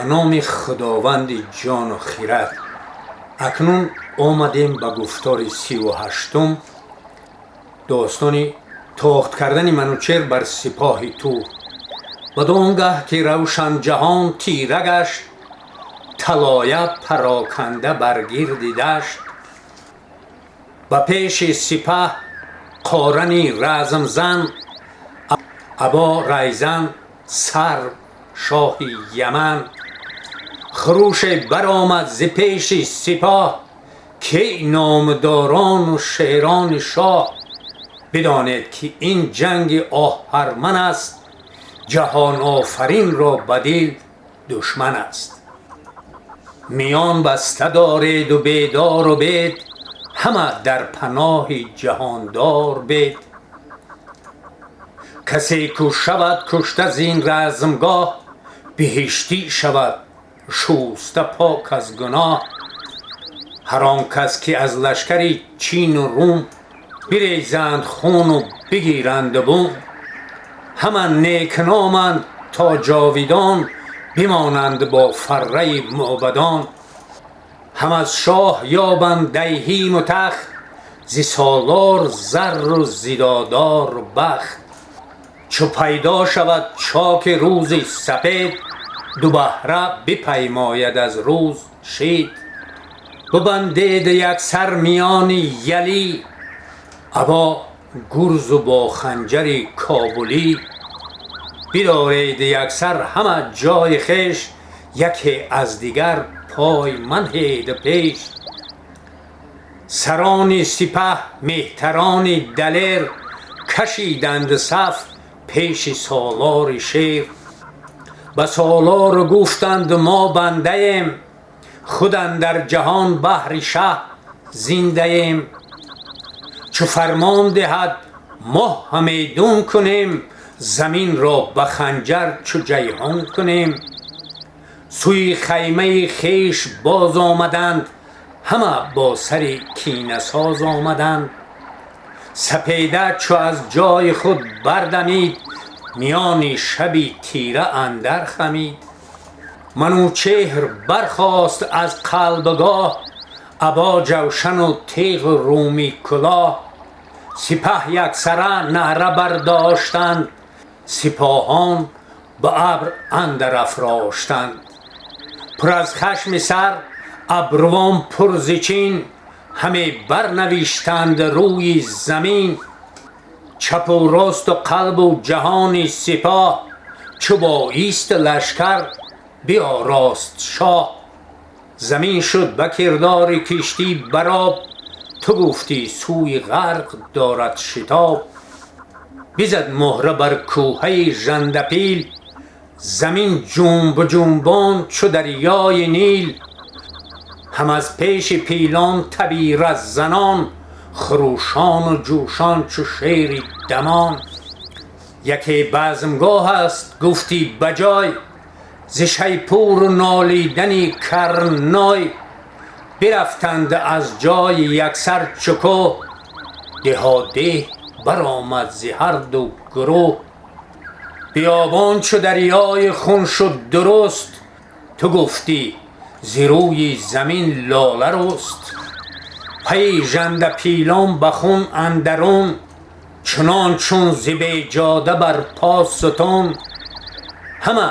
Ба номи Худованди ҷону хирад. Акнун омадем ба гуфтори 38-ум, достони тохт кардани Манучер бар сипоҳи Тур. Бад он гаҳ ки равшан ҷаҳон тира гашт, талоя пароканда бар гирди дашт, ба пеши сипаҳ қорани размзан, або райзан сарв шоҳи Яман. Хуруше баромад зи пеши сипоҳ, ки номдорону шерони шоҳ, бидонед, ки ин ҷанги оҳарман аст, ҷаҳонофаринро ба дил душман аст. Миён баста дореду бедору бед, ҳама дар паноҳи ҷаҳондор бед. Касе ку шавад кушта зин размгоҳ, биҳиштӣ шавад шуста пок аз гуноҳ. Ҳар он кас ки аз лашкари Чину Рум бирезанд хуну бигиранд бум, ҳама некноманд то ҷовидон бимонанд бо фарраи мӯбадон. Ҳам аз шоҳ ёбанд диҳиму тахт, зи солор зарру зи додор бахт. Чу пайдо шавад чоки рӯзи сапед, ду баҳра бипаймояд аз рӯз шид. Бибандед яксар миёни ялӣ, або гурзу бо ханҷари кобулӣ. Бидоред яксар ҳама ҷои хеш, яке аз дигар пой манҳед пеш. Сарони сипаҳ, меҳтарони далер, кашиданд саф пеши солори шер. Ба солор гуфтанд: «Мо бандаем, худ андар ҷаҳон баҳри шаҳ зиндаем. Чу фармон диҳад, мо ҳамедун кунем, заминро ба ханҷар чу ҷайҳун кунем». Сӯи хаймаи хеш боз омаданд, ҳама бо сари кинасоз омаданд. Сапеда чу аз ҷои худ бардамид, миёни шаби тира андар хамид. Манучеҳр бархост аз қалбгоҳ, або ҷавшану теғу румӣ кулоҳ. Сипаҳ яксара наъра бардоштанд, сипоҳон ба абр андар афроштанд. Пур аз хашми сар, абрувон пур зи чин, ҳаме барнавиштанд рӯи замин. Чапу росту қалбу ҷаҳони сипоҳ чу боист лашкар биёрост шоҳ. Замин шуд ба кирдори киштӣ бароб, ту гуфтӣ сӯи ғарқ дорад шитоб. Бизад муҳра бар кӯҳаи жандапил, замин ҷунб ҷунбон чу дарёи Нил. Ҳам аз пеши пилон табиразанон, хурӯшону ҷӯшон чу шери дамон. Яке базмгоҳ аст, гуфтӣ, ба ҷой зи шайпуру нолидани карной. Бирафтанд аз ҷои яксар чу кӯҳ, деҳодеҳ баромад зи ҳар ду гурӯҳ. Биёбон чу дарёи хун шуд дуруст, ту гуфтӣ зи рӯи замин лола рӯст. Пайи жандапилон ба хун андарун, чунон чун зи беҷода бар по сутун. Ҳама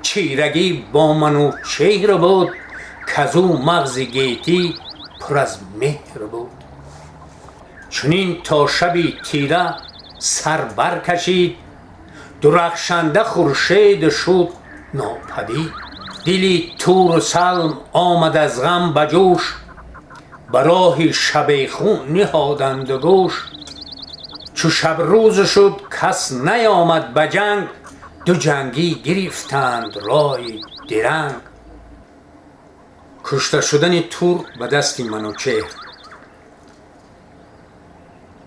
чирагӣ бо Манучеҳр буд, казу мағзи гетӣ пур аз меҳр буд. Чунин то шаби тира сар баркашид, дурахшанда хуршед шуд нопадид. Дили Туру Салм омад аз ғам ба ҷӯш, ба роҳи шабехун ниҳоданд гӯш. Чу шабрӯз шуд, кас наёмад ба ҷанг, ду ҷангӣ гирифтанд роҳи диранг. Кушта шудани Тур ба дасти Манучеҳр.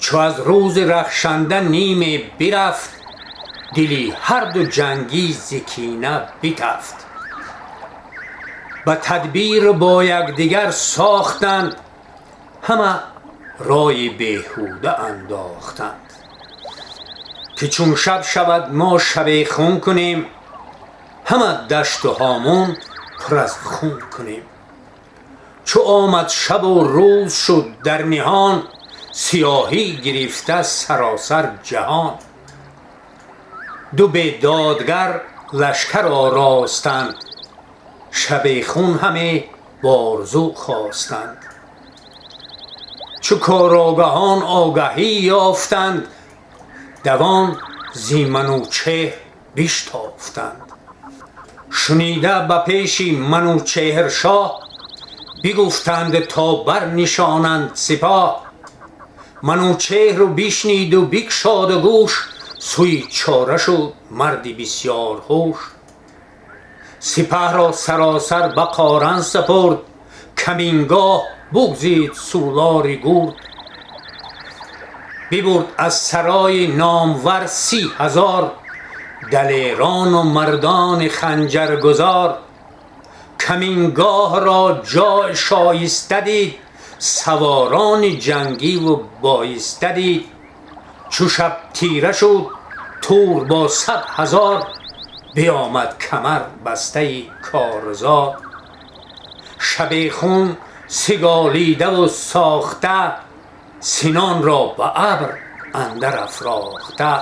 Чу аз рӯзи рахшанда ниме бирафт, дили ҳарду ҷангӣ зи кина битафт. Ба тадбир бо якдигар сохтанд, ҳама рои беҳуда андохтанд, ки чун шаб шавад, мо шабехун кунем, ҳама дашту ҳомун. пур аз хун кунем. Чу омад шаб у рӯз шуд дар ниҳон, сиёҳӣ гирифта саросар ҷаҳон. Ду бедодгар лашкар оростанд, шабехун ҳаме борзу хостанд. Чу корогаҳон огаҳӣ ёфтанд, давон зи Манучеҳр биштофтанд. Шунида ба пеши Манучеҳр шоҳ, бигуфтанд то барнишонанд сипоҳ. Манучеҳру бишниду бикшоду гӯш, сӯи чора шуд марди бисёр ҳуш. Сипаҳро саросар ба қоран супурд, камингоҳ бугзид сулори гурд. Бибурд аз сарои номвар 30,000 далерону мардони ханҷаргузор. Камингоҳро ҷой шоиста дид, саворони ҷангиву боиста дид. Чу шаб тира шуд, Тур бо 100,000 биомад камар бастаи корзор. Шабехун сиголидаву сохта, синонро ба абр андар афрохта.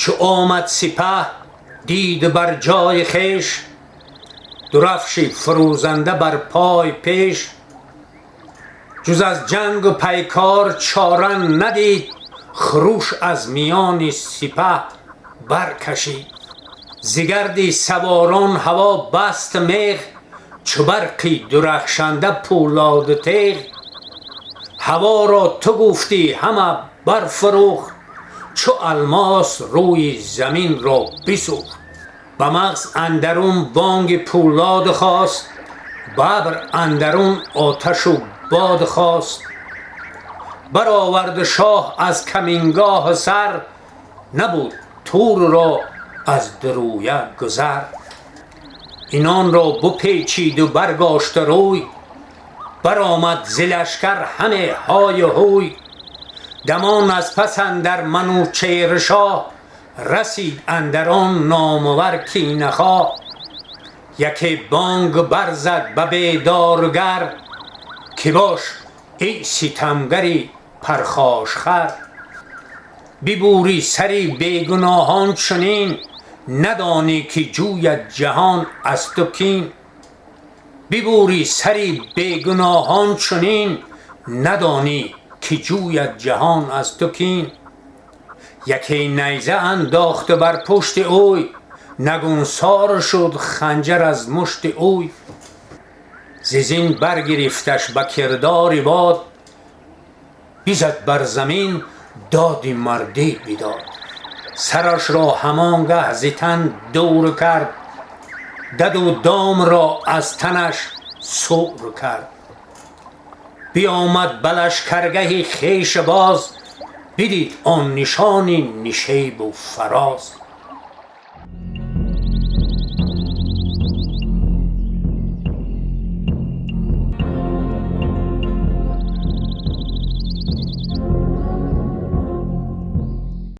Чу омад сипаҳ, дид бар ҷои хеш дурафши фурӯзанда бар пой пеш. Ҷуз аз ҷангу пайкор чора надид, хуруш аз миёни сипаҳ баркашид. Зи гарди саворон ҳаво баст меғ, чу барқи дурахшанда пӯлоду теғ. Ҳаворо ту гуфтӣ ҳама барфурӯхт, чу алмос рӯи заминро бисӯхт. Ба мағз андарун бонги пӯлод хост, ба абр андарун оташу бод хост. Баровард шоҳ аз камингоҳ сар, набуд Турро аз дуруя гузар. Инонро бупечиду баргошта рӯй, баромад зи лашкар ҳаме ҳою ҳуй. Дамон аз пас андар Манучеҳр шоҳ, расид андар он номавар кинахоҳ. Яке бонг барзад ба бедоргар, ки бош эй ситамгари пархошхар. Бибурӣ сари бегуноҳон чунин, надонӣ ки ҷӯяд ҷаҳон аз ту кин. Бибурӣ сари бегуноҳон чунин, надонӣ ки ҷӯяд ҷаҳон аз ту кин. Яке найза андохт бар пушти ӯй, нагунсор шуд ханҷар аз мушти ӯй. Зи зин баргирифташ ба кирдори бод, бизад бар замин, доди мардӣ бидод. Сарашро ҳамон гаҳ зи тан дур кард, даду домро аз танаш сур кард. Биомад ба лашкаргаҳи хеш боз, бидид он нишони нишебу фароз.